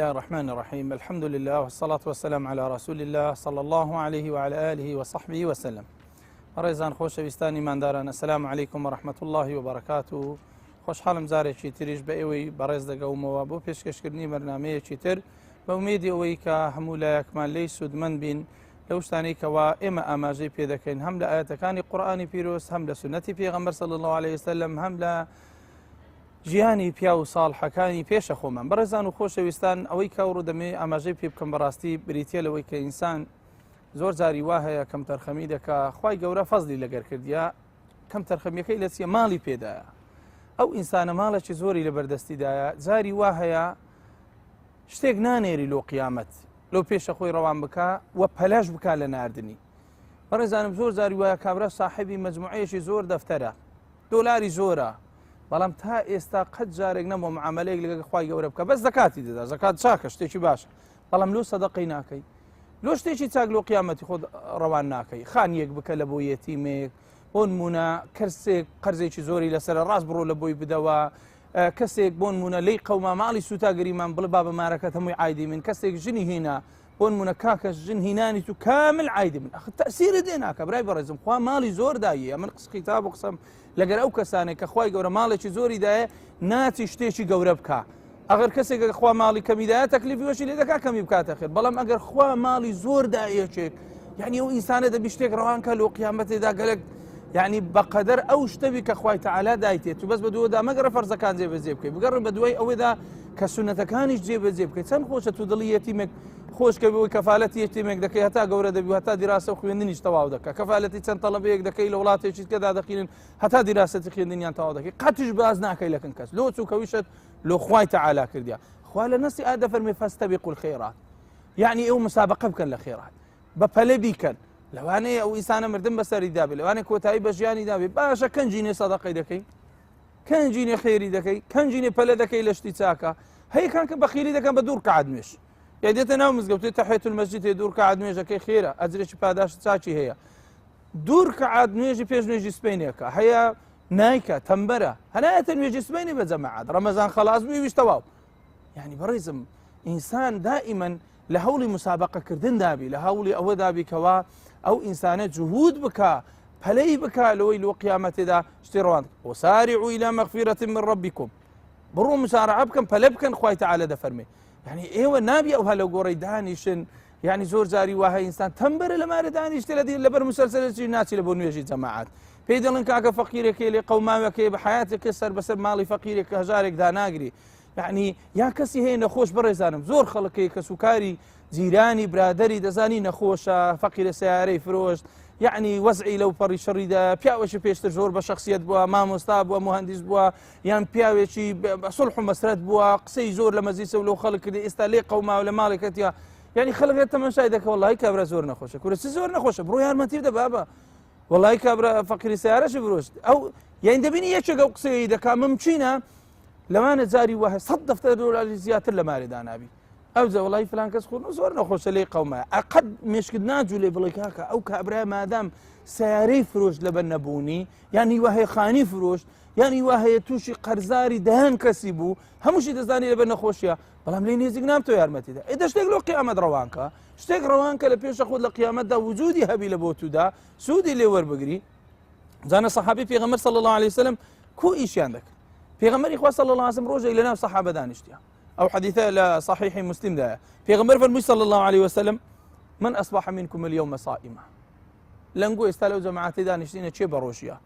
الله الرحمن الرحيم الحمد لله والصلاة والسلام على رسول الله صلى الله عليه وعلى آله وصحبه وسلم بەڕێزان خۆشەویستانی مانداران السلام علیکم ورحمة الله وبركاته خۆشحاڵم جارێکی تریش بە ئێوەی بەڕێز دەگەومەوە بۆ پێشکەشکردنی بەرنمەیەکی تر بە ئومێدی ئەوەی کە هەموو لایەکمان لێی سوودمەند بین لەو شتانەی کەوا ئێمە ئاماژەی پێ دەکەین هەم لە ئاەتەکانی قورآانی پیرۆز هەم لە سونەتی پێغەمبەر صلی الله علیه وسلم هەم لە ژیانی پیا و ساڵحەکانی پێشە خۆمان. بەڕێزان و خۆشەویستان ئەوەی کە ئەوڕۆ دەمەوێ ئاماژەی پێ بکەم بەڕاستی بریتیە لەوەی کە ئینسان زۆر جاری وا هەیە کەم تەرخەمی دەکا خوای گەورە فەزلی لەگەر کردیە کەم تەرخەمیەکەی لە چیە ماڵی پێدایە ئەو ئینسانە ماڵێکی زۆری لە بەردەستیدایە جاری وا هەیە شتێک نانێری لۆ قیامەت لۆ پێشە خۆی ڕەوان بکە و پەلەش بک لە ناردنی بەڕێزانم زۆر جاری وایە کابرا ساحبی مجموعەیەکی زۆر دەفتەرە دۆلاری زۆرە بەڵام تا ئێستا قەت جارێک نەبووە معاملەیەک لەگەڵ خوای گەورە بکە بەس زەکاتی دەدا زەکات چاکە شتێکی باشە بەڵام لۆ سەدەقەی ناکەی لۆ شتێکی چاک لۆ قیامەتی خۆت ڕەوان ناکەی خانیەک بکە لە بۆ یەتیمێک بۆ نمونە کەسێک قەرزێکی زۆری لەسەر ڕاست بڕۆ لە بۆی بدەوە کەسێک بۆ نمونە لی قەوما ماڵی سوتا گریمان بڵێ بابە مارەکەت هەمووی عیدی من کەسێک ژنی هینا بۆ نمونە کاکە ژن هینانی تو کامل عیدی من ئەخ تەسیرت لێ ناکە برای بەڕێزم خوا ماڵی زۆر دایە من قس خیتاب و قسەم لەگەر ئەو کەسانێک کە خوای گەورە ماڵێکی زۆری دایە ناچی شتێکی گەورە بکە ئەگەر کەسێک خوا ماڵی کەمی دایە تەکلیفی وەشی لێ دەکا کەمی بکاتە خێر بەڵام ئەگەر خوا ماڵی زۆر دایەکێک یعنی ئەو ئینسانە دەبی شتێک ڕەوان کە لۆ قیامەتێدا گەلک یعنی بەقەدەر ئەو شتەبی کە خوای تەعالا دایتێت تو بەس بە دووەدا مەگەڕە فەرزەکان جێبەجێ بکەی بگەڕێ بە دوای ئەوەدا کە سونەتەکانیش جێبەجێ بکەیت چەند خۆشە تو دڵی یەتیمێک خۆشکە بۆی کەفالەتی یەتیمێک دەکەی هەتا گەورە دەبی هەتا دیراسە و خوێندنیش تەواو دەکە کەفالەتی چەند تەڵەبەیەک دەکەی لە وڵاتێکی کەدا دەقینن هەتا دیراسەتی خوێندنیان تەواو دەکەی قەتیش باز ناکەی لەکن کەس لۆ چووکەویشت لۆ خوای تەعالا کردیا خوا لە نەسی ئا دەفەرمێ فاستبقوا الخيرات یعنی ئەو مسابقە بکەن لە خێرات بە پەلە بیکەن لەوانەیە ئەو ئینسانە مردن بەسەری دابێ لەوانەیە کۆتایی بە ژیانی دابێ باشە کەنجینێ سەدەقەی دەکەی کەنجینێ خێری دەکەی کەنجینێ پەلە دەکەی لە شتی چاکە هەیە کان کە بەخیلی دەکەن بە دوور کات نوێژ یا دێتە ناو مزگەوتێ تەحیەت المەسجد تێ دوور کات نوێژەکەی خێرە ئەجرێکی پاداشت چاکی هەیە دوور کات نوێژی پێش نوێژی سپینێکە هەیە نایکە تەمبەرە هەنایەتە نوێژی سبەینێ بە جەماعەت ڕەمەزان خەلاس بووی ویش تەواو یعنی بەڕێزم ئینسان دائیمەن لە هەوڵی مسابقەکردن دابی لە هەوڵی ئەوە دابی کەوا ئەو ئینسانە جهود بکا پەلەی بکا لەوەی لۆ قیامەتێدا شتی ڕەوان وسارعوا إلى مغفرة من ربكم بڕۆ مسارعە بکەن پەلە بکەن خوای تعالی دەفەرمێ یعنی ئێوە نابی ئەو هەلە گۆڕی دانیشن یعنی زۆر جاری وایە ئینسان تەمبەرە لە مارە دانیشتە لە دین لەبەر مسلسلێکی ناچی لە بۆ نوێژی جەماعەت پێی دەڵێن کاکە فەقیرەکەی لێ قەوماوەکەی بە حیاتێکە سەر بەسەر ماڵی فەقیرێک کە هەژارێک داناگری یعنی یا کەسی هەیە نەخۆش بەڕێزانم زۆر خەڵکەی کەسوکاری جیرانی برادری دەزانی نەخۆشە فەقیرە سیارەی فرۆشت یعنی وەزعی لەو پەڕی شەڕیدا پیاوەشی پێشتر زۆر بە شخصیت بووە مامۆستا بووە مهندس بووە یان پیاوێکی سڵح و مەسرەت بووە قسەی زۆر لە مەزیسە و لەو خەڵک کردی ئێستا لێ قەوما و لە ماڵێکەتیا یعنی خەڵک تەمەشای دەکە وڵی کابرا زۆر نەخۆشە کورە چ زۆر نەخۆشە بڕۆ یارمەتی بدە بابە وڵی کابرا فەقیری سیارەشی فرۆشت ئەو یان دەبینی یەکێک ئەو قسەی دەکا ممچینە لەوانە جاری وە سە دەفتەر دۆلاری زیاتر لە مارێدا نابی ئەو جا وڵی فلان کەس خۆ زۆر نەخۆشە لێی قەومە ئەقەت مشکت ناجوولێ بڵێ کاکە ئەو کابرا مادام سیارەی فرۆشت لەبەر نەبوونی یان هیوا هەیە خانی فرۆشت یان هیوا هەیە تووشی قەرزاری دەیان کەسی بوو هەمووشی دەزانی لەبەر نەخۆشیە بەڵام لێ نێزیک نام تۆ یارمەتیدا ئێ دە شتێک لۆ قیامەت ڕەوانکە شتێک ڕەوانکە لە پێشە خۆت لە قیامەتدا وجودی هەبی لە بۆ تودا سوودی لێ وەربگری زانە سەحابی پێغەمبەر صلی الله علیه وسلم کو ئیشیان دەکرد پێغەمبەری خوا صلی الله علیه وسلم ڕۆژێک لەناو سەحابە دانیشتیە ئەو حەدیثە لە صحیح مسلم دایە پێغەمبەر فەرمووی صلی الله علیه وسلم من أصبح منكم اليوم صائما لەنگۆ ئێستا لەو جەماعەتی دانیشتینە چێ بە ڕۆژیە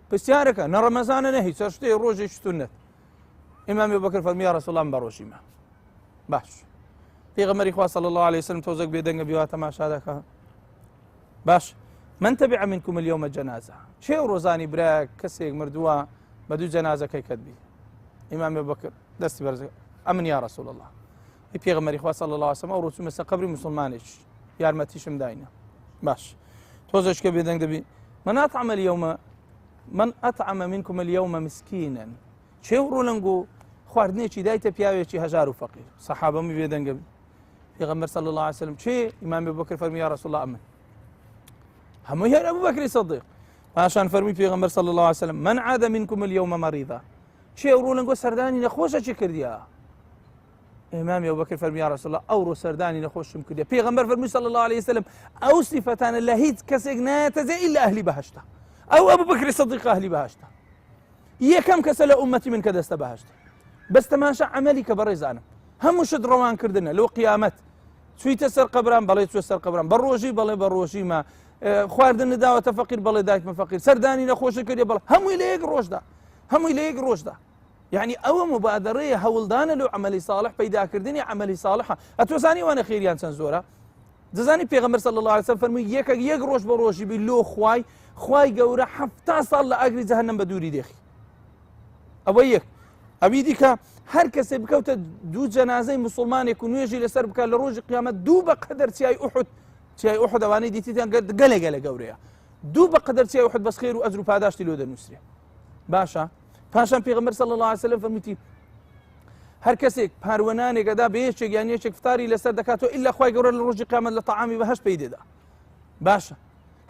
پرسیارەکە نە ڕەمەزانە نە هیچ شتێ ڕۆژێکی سوننەت ئیمامی بەکر فەرمی یا رسول الله بە ڕۆژیمە باش پێغەمبەری خوا صلی الله علیه وسلم تۆزێک بێدەنگە بیوا تەماشا دەکا باش من تبع منكم اليوم جنازة چێ ڕۆزانی برا کەسێک مردووە بە دوو جەنازەکەی کەت بی ئیمامی بەکر دەستی بەرز ئەمن یا رسول الله ئی پێغەمبەری خوا صلی الله علیه وسلم ئەو ڕۆچوومە سەر قەبری مسلمانێک یارمەتیشم داینە باش تۆزێککە بێدەنگ دەبی من أطعم اليوم من أطعم منكم اليوم مسكينا چێ و ڕۆلنگ و خواردنێکی دایتە پیاوێکی هەژار و فەقیر سەحابەمی بێدەنگە پێغەمبەر صلی الله علیه وسلم چێ ئیمام بەکر فەرمی یا رسول الله ئەمن هەمووی هەر ئەبو بەکری صدیق پاشان فەرمی پێغەمبەر صلی الله علیه وسلم من عاد منكم اليوم مريضا چێ ڕۆلنگۆ سەردانی نەخۆشەکی کردیا؟ ئیمامی ئەبوبەکر فەرمی یا رسول الله ئەوڕۆ سەردانی نەخۆشم کردە. پێغەمبەر فەرمی صلی الله علیه وسلم ئەو سیفەتانە لە هیچ کەسێک نایەتە جێ ئیلا ئەهلی بەهەشتە. ئەو ئەبوبەکری سدیق ئەهلی بەهەشتە. یەکەم کەسە لە ئومەتی من کە دەستە بەهەشت. بەس تەماشا عەمەلی کە بەڕێزانم هەموو شت ڕەوانکردنە لۆ قیامەت. چویتە سەر قەبران بەڵێ چوە سەر قەبران بە ڕۆژی بەڵێ بە ڕۆژی ما خواردن داوەتە فەقیر بەڵێ دایکمە فەقیر سەردانی نەخۆشە کردێ بەڵێ هەمووی لە یەک ڕۆژدا هەمووی لە یەک ڕۆژدا یعنی ئەوە مبادەرەیە هەوڵدانە لۆ عملی صالح پەیداکردنی عملی صالحە ئەتۆزانی ئەوانە خێریان چەند زۆرە دەزانی پێغەمبەر صلی الله علیه وسلم فەرمووی یەکێک یەک ڕۆژ بە ڕۆژی بی لۆ خوای خوای گەورە حەفتا ساڵ لە ئاگری جەهەنەم بە دووری دێخی ئەوە یەک ئەوی دیکە هەر کەسێ بکەوتە دوو جەنازەی مسلمانێک و نوێژی لەسەر بکە لە ڕۆژی قیامەت دوو بە قەدەر چیای ئوحد چیای ئوحد ئەوانەی دیتیان گەلێ گەلە گەورەیە دوو بە قەدەر چیای ئوحد بەس خێر و ئەجر و پاداشتی لۆ دەنووسرێ باشە پاشان پێغەمبەر صلی الله علیه وسلم فەرموویتی هەر کەسێک پاروەنانێک ئەدا بە یەکێک یان یەکێک فتاری لەسەر دەکاتەوە ئیلا خوای گەورە لە ڕۆژی قیامەت لە تەعامی بەهەشت پێی دێدا باشە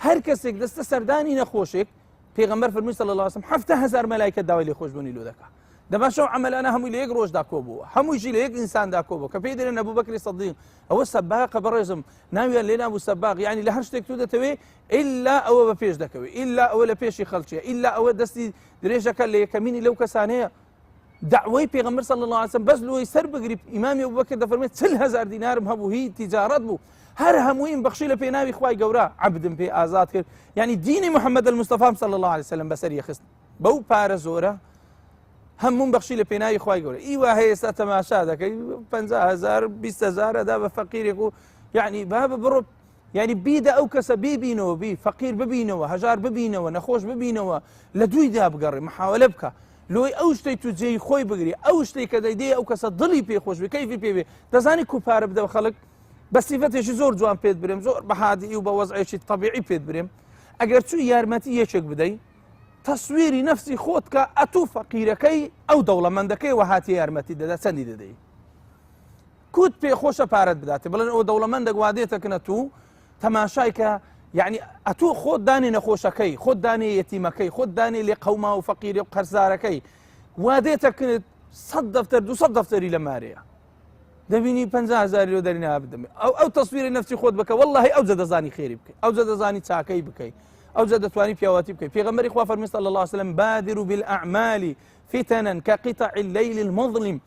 هەر کەسێک دەستە سەردانی نەخۆشێک پێغەمبەر فەرمووی صلی الله علیه وسلم 7000 مەلایکە داوای لێخۆشبوونی لۆ دەکا دەباشە ئەو عەمەلانە هەمووی لە یەک ڕۆژدا کۆ بووە هەموویشی لە یەک ئینساندا کۆ بووە کە پێی دەرێن ئەبوبەکری سەدیق ئەوە سەباقە بەڕێزم ناویان لێ نابوو سەباق یعنی لە هەر شتێک تو دەتەوێ ئللا ئەوە بە پێش دەکەوێت ئللا ئەوە لە پێشی خەڵکیە ئللا ئەوە دەستی درێژەکە لە یەکەمینی لەو کەسانەیە دعوەی پێغەمبەر صلی الله علیه وسلم بەس لۆی سەر بگری ئیمامی ئەبوبەکر دەفەرمێت 40 هزار دینارم هەبوو هی تیجارەت بوو هەر هەموویم بەخشی لە پێناوی خوای گەورە عەبدم پێ ئازاد کرد یعنی دینی محەممەد المستەفام صلی الله علیه وسلم بەسەری خست بەو پارە زۆرە هەموم بەخشی لە پێناوی خوای گەورە ئیوا هەیە ئێستا تەماشا دەکەی 50 هزار 20 هزار ئەدا بە فەقیرێک و یعنی بابە بڕۆ یعنی بیدە ئەو کەسە بیبینەوە بی فەقیر ببینەوە هەژار ببینەوە نەخۆش ببینەوە لە دوویدا بگەڕێ محاولە بکە لۆی ئەو شتەی تو جێی خۆی بگری ئەو شتێک کە دەیدەی ئەو کەسە دڵی پێ خۆش بێ کەیفی پێ بێ دەزانی کو پارە بدە بە خەڵک بە سیفەتێکی زۆر جوان پێت برێم زۆر بە هادی و بە وەزعێکی تەبیعی پێت برێم ئەگەر چوو یارمەتی یەکێک بدەی تەسویری نەفسی خۆت کە ئەتوو فەقیرەکەی ئەو دەوڵەمەندەکەی وەهاتی یارمەتی دەدا چەندی دەدەی کوت پێ خۆشە پارەت بداتێ بڵێن ئەو دەوڵەمەندەک وادێتە کنە تو تەماشای کە یعنی ئەتوو خۆت دانێ نەخۆشەکەی خۆت دانێ یەتیمەکەی خۆت دانێ لێ قەوما و فەقیری و قەرزارەکەی وادێتە کنت سەد دەفتەر دو سەد دەفتەری لە مارەیە دەبینی 50 هزاری لۆ دەری نابدەمێ ئەو ئەو تەسویری نەفسی خۆت بکە واللهی ئەو جە دەزانی خێری بکەی ئەو جە دەزانی چاکەی بکەی ئەو جە دەتوانی پیاوەتی بکەی پێغەمبەری خوا فەرمی صلی الله علیه وسلم بادروا بالأعمال فتنا كقطع الليل المظلم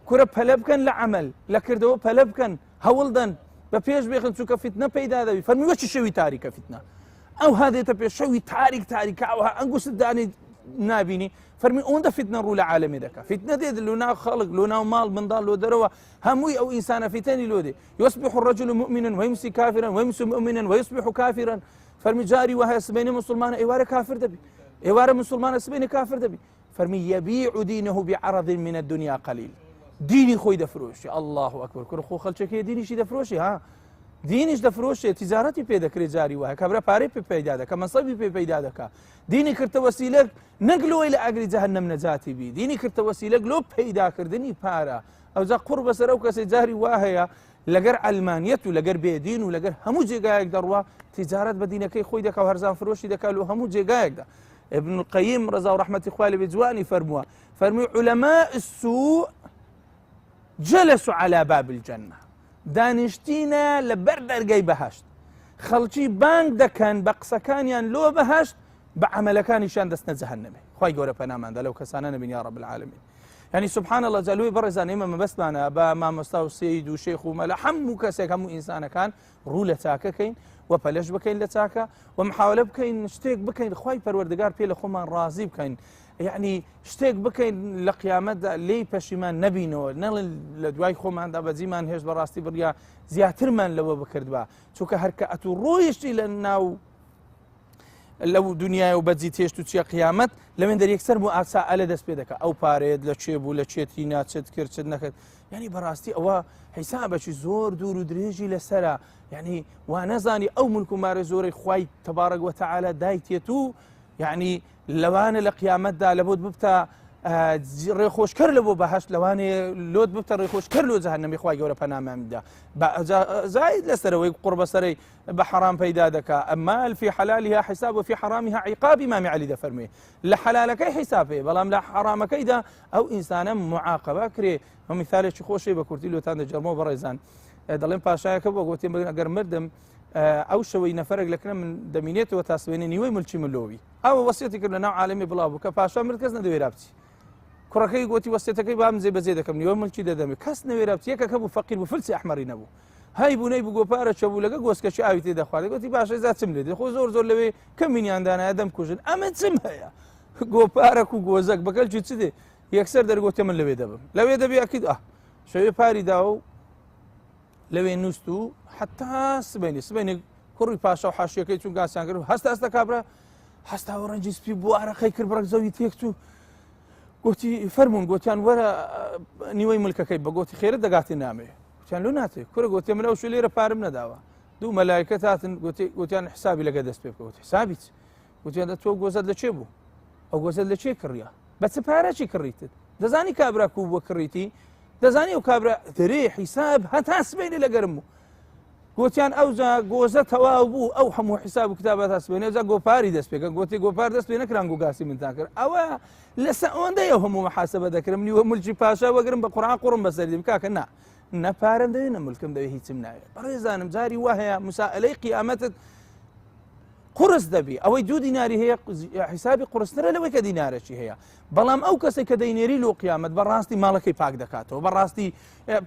کورە پەلە بکەن لە عەمەل لە کردەوە پەلە بکەن هەوڵدەن بە پێش بێخن چونکە فیتنە پەیدا دەبی فەرمی وەچی شەوی تاریکە فیتنە ئەو هادێتە پێش شەوی تاریک تاریکە ئەوها ئەنگوست دانی نابینی فەرمی ئەوەندە فیتنە ڕوو لە عالەمێ دەکا فیتنە دێت لۆ ناو خەڵک لۆ ناو ماڵ منداڵ لۆ دەرەوە هەمووی ئەو ئینسانە فیتەنی لۆ دێ يصبح الرجل مؤمنا ويمسي كافرا ويمسي مؤمنا ويصبح كافرا فەرمی جاری وهەیە سبەینێ مسلمانە ئێوارە کافر دەبی ئێوارە مسلمانە سبەینێ کافر دەبی فەرمی یبیع دینه بعرض من الدنیا قلیل دینی خۆی دەفرۆشی الله ئەکبەر کوڕ خۆ خەلچێک هەیە دینیشی دەفرۆشی ها دینیش دەفرۆشێ تیجارەتی پێ دەکرێت جاری وایە کابرا پارەی پێ پەیدا دەکە مەسەبی پێ پەیدا دەکا دینی کردە وەسیلەک نەک لۆی لە ئاگری جەهەنەم نەجاتی بی دینی کردە وەسیلەک لۆ پەیداکردنی پارە ئەوجا قوڕ بەسەر ئەو کەسەی جاری وا هەیە لەگەر عەلمانیەت و لەگەر بێدین و لەگەر هەموو جێگایەک دەڕوا تیجارەت بە دینەکەی خۆی دەکا و هەرزان فرۆشی دەکا لۆ هەموو جێگایەکدا ابن القیم ڕەزا و ڕەحمەتی خوای لێ بێ جوانی فەرمووە فەرمووی علماء السوء جلسوا على باب الجنة دانیشتینە لە بەر دەرگای بەهەشت خەڵکی بانگ دەکەن بە قسەکانیان لۆ بەهەشت بە عەمەلەکانیشیان دەستنە جەهەنەمێ خوای گەورە پەناماندا لەو کەسانە نەبین یا رب العالمین یعنی سبحان الله جا لۆی بەڕێزان ئێمە مەبەستمانە بە مامۆستا و سید و شێخ و مەلا هەموو کەسێک هەموو ئینسانەکان ڕوو لە چاکەکەین و پەلەش بکەین لە چاکە و محاولە بکەین شتێک بکەین خوای پەروەردگار پێ لە خۆمان ڕازی بکەین یعنی شتێک بکەین لە قیامەتدا لێی پەشیمان نەبینەوە نەڵێن لە دوای خۆماندا بەجیمان هێشت بەڕاستی بڕیا زیاترمان لەوە بکردبا چونکە هەرکە ئەتوو ڕۆیشتی لە ناو لەو دنیای و بەجی تێشت و چیە قیامەت لەوێن دەر یەکسەر بۆ ئاسا ئەلە دەست پێ دەکە ئەو پارێت لە چێ بوو لە چێتی ناچت کرد چت نەکرد یعنی بەڕاستی ئەوە حیسابەکی زۆر دوور و درێژی لەسرە یعنی وانەزانی ئەو ملک و مارە زۆرەی خوای تەبارەک وتەعالا دایتێت و یعنی لەوانە لە قیامەتدا لە بۆت ببتە. ڕێخۆشکەر لە بۆ بەهشت لەوانەیە لۆت ببتە ڕێخۆشکەر لۆ جەهەنەمی خوای گەورە پەنامان بدا زاید لەسەرەوەی قوڕبەسەرەی بە حەرام پەیدا دەکا المال في حلالها حساب وفي حرامها عقاب ئیمامی عەلی دەفەرموێ لە حەلالەکەی حیساب هەیە بەڵام لە حەرامەکەیدا ئەو ئینسانە معاقبە کرێ ئەو میثالێکی خۆشی بە کورتی لۆتان دەجەرمەوە بەڕێزان دەڵێن پاشایەکە بۆ گوتیم بگەن ئەگەر مردم ئەو شەوەی نەفرێک لەکنە من دەمینێتەوە تا سوێنێ نیوەی ملکی من لۆوی ئەوە وەسیەتی کرد لە ناو عالەمی بڵاو بوو کە پاشا مرد کەس نەدەوێرا بچی کوڕەکەی گوتی وەسیەتەکەی بام جێ بەجێ دەکەم نیوە ملکی دەدەمێ کەس نەوێرا بچی یەکەکە بوو فەقیر بوو فلسی ئەحمەری نەبوو هەی بوو نەی بوو گۆپارە چە بوو لەگە گۆسکەچی ئاوی تێ دەخوارد گوتی باشە زا چم لێ دێ خۆ زۆر زۆر لەوێ کەمینیان دانایە دەم کوژن ئەمە چم هەیە گۆپارەک و گۆزەک بەکەلکی چ دێ یەکسەر دەرگۆتێ من لەوێ دەبم لەوێ دەبی ئەکید ئە شەوێ پاری دا و لەوێ نووست و حتا سبینی سبینی کوڕی پاشا و حاشیەکەی چون گاسیان کرد هەستە هەستە کابرا هەستا و ڕەنجی سپی بوو ئارەقەی کرد بڕک زەوی تێکچوو گوتی فەرمونون گوتیان وەرە نیوەی ملکەکەی بە گوتی خێرە دەگاتی نامێ گوتیان لۆ ناتێ کورە گوتی من ئەو شو لێرە پارم نەداوە دوو مەلایکەت هاتن گوتی گوتیان حسابی لەگە دەست پێ بکەوت حسابی چ گوتیان دە تۆ گۆزەت لە چێ بوو ئەو گۆزەت لە چێ کڕیا بە چ پارەکی کڕیتت دەزانی کابرا کوو بووە کڕیتی دەزانی ئەو کابرا دەرێ حیساب هەتا سبەینێ لەگەرم بوو گوتیان ئەوجا گۆزە تەواو بوو ئەو هەموو حیساب و کتابە تا سبەینێ ئەوجا گۆپاری دەست پێکە گوتی گۆپار دەست پێ نەکران گوگاسی منتان کرد ئەوە لەسە ئەوەندەی ئەو هەموو محاسبە دەکرم نیوە ملکی پاشا وەگرم بە قورعان قوڕم بەسەر دیم کاکە نا نە پارەم دەوێ نە ملکم دەوێ هیچم ناوێ بەڕێزانم جاری وا هەیە مسائلەی قیامەتت قورس دەبی ئەوەی دوو دیناری هەیە حیسابی قورسترە لەوەی کە دینارێکی هەیە بەڵام ئەو کەسێک کە دەینێری لۆ قیامەت بەڕاستی ماڵەکەی پاک دەکاتەوە بەڕاستی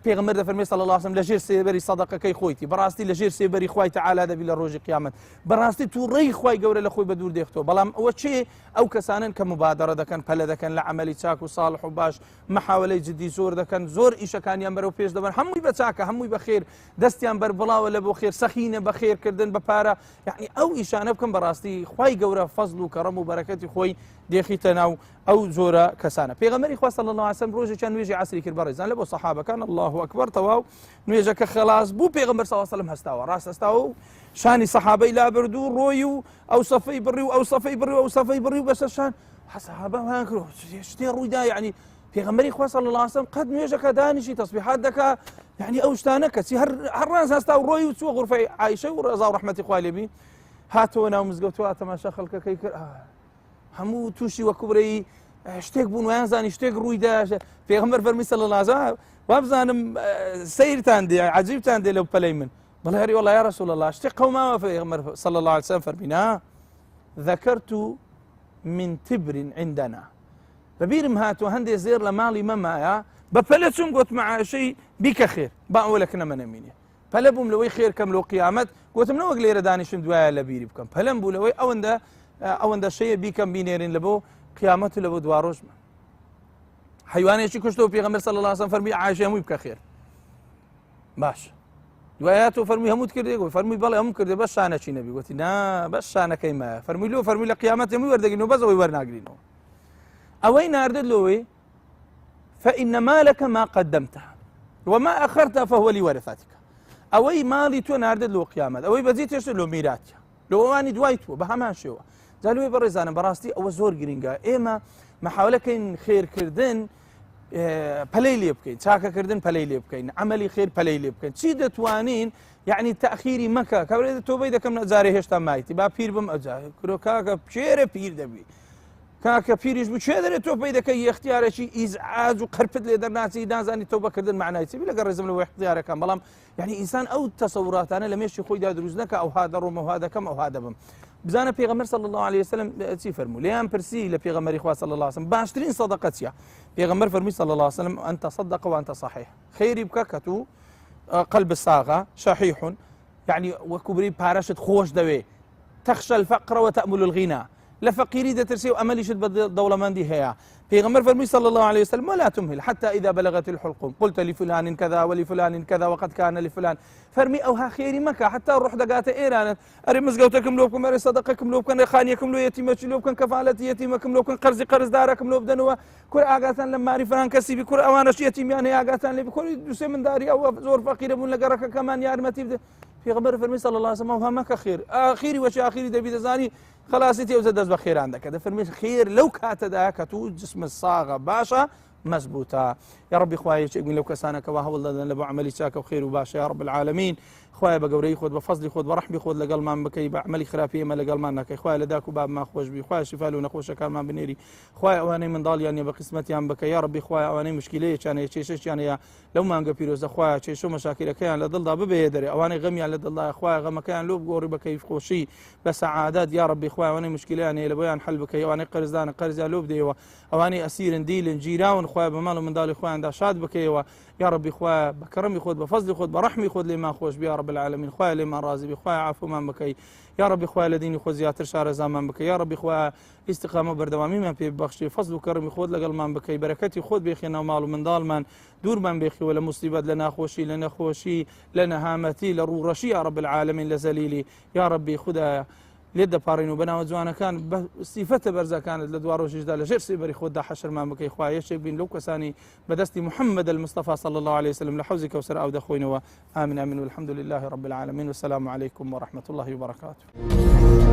پێغەمبەر دەفەرمێ صلی الله علیه وسلم لەژێر سێبەری سەدەقەکەی خۆیتی بەڕاستی لەژێر سێبەری خوای تەعالا دەبی لە ڕۆژی قیامەت بەڕاستی تووڕەی خوای گەورە لە خۆی بە دوور دێختەوە بەڵام ئەوە چێ ئەو کەسانن کە مبادەرە دەکەن پەلە دەکەن لە عملی چاک و ساڵح و باش محاولەی جدی زۆر دەکەن زۆر ئیشەکانیان بەرەو پێش دەبەن هەمووی بە چاکە هەمووی بە خێر دەستیان بەر بڵاوە لە بۆ خێر سەخینە بە خێرکردن بە پارە یعنی ئەو ئیشانە بکەم بەڕاستی خوای گەورە فەزل و کەڕەم و بەرەکەتی خۆی دێخیتە ناو ئەو جۆرە کەسانە. پێغەمبەری خوا صلی اللە علیه وسلم ڕۆژێکیان نوێژی عەسری کرد بەڕێزان لە بۆ سەحابەکان اللە اکبر تەواو نوێژەکە خەلاس بوو پێغەمبەر صلی اللە علیه وسلم هەستاوە ڕاست هەستاوە و شانی سەحابەی لابرد و ڕۆی و ئەو سەفەی بڕی و ئەو سەفەی بڕی و ئەو سەفەی بڕی و بەسەر شان سەحابە وایان کرد شتێ ڕوویدا یعنی پێغەمبەری خوا صلی اللە علیه وسلم قەت نوێژەکە دانیشی تەسبیحات دەکا یعنی ئەو شتانە کەچی هەر هەر ڕاست هەستا و ڕۆی و چووە غورفەی عایشە و ڕەزا و ڕەحمەتی خوای لێ بی هاتەوە ناو مزگەوتەوە تەماشا خەڵکەکەی کرد هەموو تووشی وەکو برەی شتێک بوون وایان زانی شتێک ڕوویدا پێغەمبەر فەرمی صلی الله علیه وسلم وابزانم سەیرتان دێ عجیبتان دێ لەو پەلەی من بەڵێ هەری والله یا رسول الله شتێک قەوماوە پێغەمبەر صلی الله علیه وسلم فەرمی نا ذكرت من تبر عندنا بەبیرم هاتووە هەندێ زێر لە ماڵی مەمایە بە پەلە چوم گوتمە عائشەی بیکە خێر با ئەوە لە کنەمە نەمینێ پەلە بووم لەوەی خێر کەم لۆ قیامەت گوتم نەوەک لێرە دانیشم دوایە لە بیری بکەم پەلەم بوو لەوەی ئەوەندە ئەوەندە شەیە بیکەم بینێرین لە بۆ قیامەت و لە بۆ دواڕۆژمە حیوانێکی کوشتەوە پێغەمبەر صلی الله علیه وسلم فەرمی عائشە هەمووی بکە خێر باش دوایە تۆ فەرمی هەمووت کردێ گوت فەرمی بەڵێ هەموو کردێ بەس شانەچی نەبی گوتی نا بەس شانەکەی مایە فەرمی لۆ فەرمی لە قیامەت هەمووی وەردەگرین و بەس ئەوەی وەرناگرینەوە ئەوەی ناردت لۆوێ فإن مالك ما قدمته وما أخرت فهو لورثتك ئەوەی ماڵی تۆ ناردت لۆ قیامەت ئەوەی بەجێ تێشت لۆ میراتە لۆ ئەوانی دوای تۆ بە هەمان شێوە جا لۆی بەڕێزانم بەڕاستی ئەوە زۆر گرنگە ئێمە مەحاولەکەین خێرکردن پەلەی لێ بکەین چاکەکردن پەلەی لێ بکەین عملی خێر پەلەی لێ بکەین چی دەتوانین یعنی تاخیری مەکە کابرا تۆبەی دەکەم نەجارێ هێشتا مایتی با پیر بم ئەجا کرۆ کاکە پێرە پیر دەبی کاکە پیریش بوو کێ دەرێ تۆ پێی دەکەی یەختیارێکی ئیزعاج و قەرپت لێ دەرناچی نازانی تۆ بەکردن معنای چی لەگەڵ ڕێزم لەوە اختیارەکان بەڵام یعنی ئینسان ئەو تەسەوراتانە لە مێشکی خۆیدا دروست نەکە ئەوها دەڕۆم ئەوها دەکەم ئەوها دەبم بزانە پێغەمبەر صلی الله علیه وسلم چی فەرموو لێیان پرسی لە پێغەمبەری خوا صلی الله علیه وسلم باشترین صدقە چییە پێغەمبەر فەرمووی صلی الله علیه وسلم ان تصدق وانت صحيح خێری بکە کە تو قلب ساغە شحیح یعنی وەکو بری پارەشت خۆش دەوێ تخشى الفقر وتأمل الغنى لە فەقیری دەترسی و ئەمەلیشت بە دەوڵەمەندی هەیە. پێغەمبەر فەرمووی صلی اللە علیه وسلم ولا تمهل حتى اذا بلغت الحلقوم قلت لفلان كذا ولفلان كذا وقد كان لفلان فەرمی ئەوها خێری مەکە حتا ڕۆح دەگاتە ئێرانت ئەرێ مزگەوتەکەم لۆ بکەم ئەرێ سەدەقەکەم لۆ بکەن خانیەکەم لۆ یەتیمەچی لۆ بکەن کەفالەتی یەتیمەکەم لۆ بکەن قەرزی قەرزدارەکەم لۆ بدەنەوە کور ئاگاتان لە ماری فلان کەسی بی کور ئەوانەش یەتیمیان هەیە ئاگاتان لێ بی کوری دوسێ منداری ئەوە زۆر فەقیرە بوون لە گەڕەکەکەمان یارمەتی بدە. پێغەمبەر فەرمی صلی الله علیه وسلم ئەوها مەکە خێر ئاخیری وەچی ئاخیری دەبی دەزانی خلاصی تێوزە دەست بە خێران دەکە دەفەرمی خێر لەو کاتەدا کە تو جسم ساغە باشە مەزبوتە یا ربی خوایە یەکێک بین لەو کەسانە کەوا هەوڵ دەدەن لە بۆ عملی چاکە و خێر و باشە یا رب العالمین خوایە بە گەورەی خۆت بە فەزلی خۆت بە ڕەحمی خۆت لەگەڵمان بکەی بە عملی خراپی ئێمە لەگەڵمان نەکەی خوایە لە داک و بابمان خۆش بی خوایە شیفا لەو نەخۆشەکانمان بنێری خوایە ئەوانەی منداڵیان نیە بە قسمەتیان بکە یا ربی خوایە ئەوانەی مشکلەیەکیان هەیە کێشەشیان هەیە لەو مانگە پیرۆزە خوایە کێشە و مەشاکیلەکەیان لە دڵدا ببەیە دەرێ ئەوانەی غەمیان لە دڵدایە خوایە غەمەکەیان لۆ بگۆڕی بە کەیف خۆشی بە سەعادەت یا ربی خوایە ئەوانەی مشکلەیان هەیە لە بۆیان حەل بکەی ئەوانەی قەرزدانە قەرزیان لۆ بدەیەوە ئەوانەی ئەسیرن دیلن گیراون خوایە بە ماڵ و منداڵی خۆیاندا شاد بکەیەوە یا ربی خوایە بە کەڕەمی خۆت بە فەزلی خۆت بە ڕەحمی خۆت لێمان خۆش بی یا رب العالمین خوایە لێمان ڕازی بی خوایە عفومان بکەی یا ربی خوایە لە دینی خۆت زیاتر شارەزامان بکەی یا ربی خوایە ئیستقامە و بەردەوامیمان پێ ببەخشی فەزل و کەڕمی خۆت لەگەڵمان بکەی بەرەکەتی خۆت بێخێ ناو ماڵ و منداڵمان دوورمان بێخیوە لە موسیبەت لە ناخۆشی لە نەخۆشی لە نەهامەتی لە ڕووڕەشی یا رب العالمین لە زەلیلی یا ربی خدایە لێت دەپاڕین و بەناوە جوانەکان بە سیفەتە بەرزەکانت لە دوا ڕۆژیشدا لە ژێر سێبەری خۆتدا حەشرمان بکەی خوا یەکێک بین لەو کەسانی بەدەستی محمد المصطفى صلى الله عليه وسلم لە حوزی کەوسەر ئاو دەخۆینەوە آمین آمین والحمد لله رب العالمین والسلام عليكم ورحمة الله وبركاته.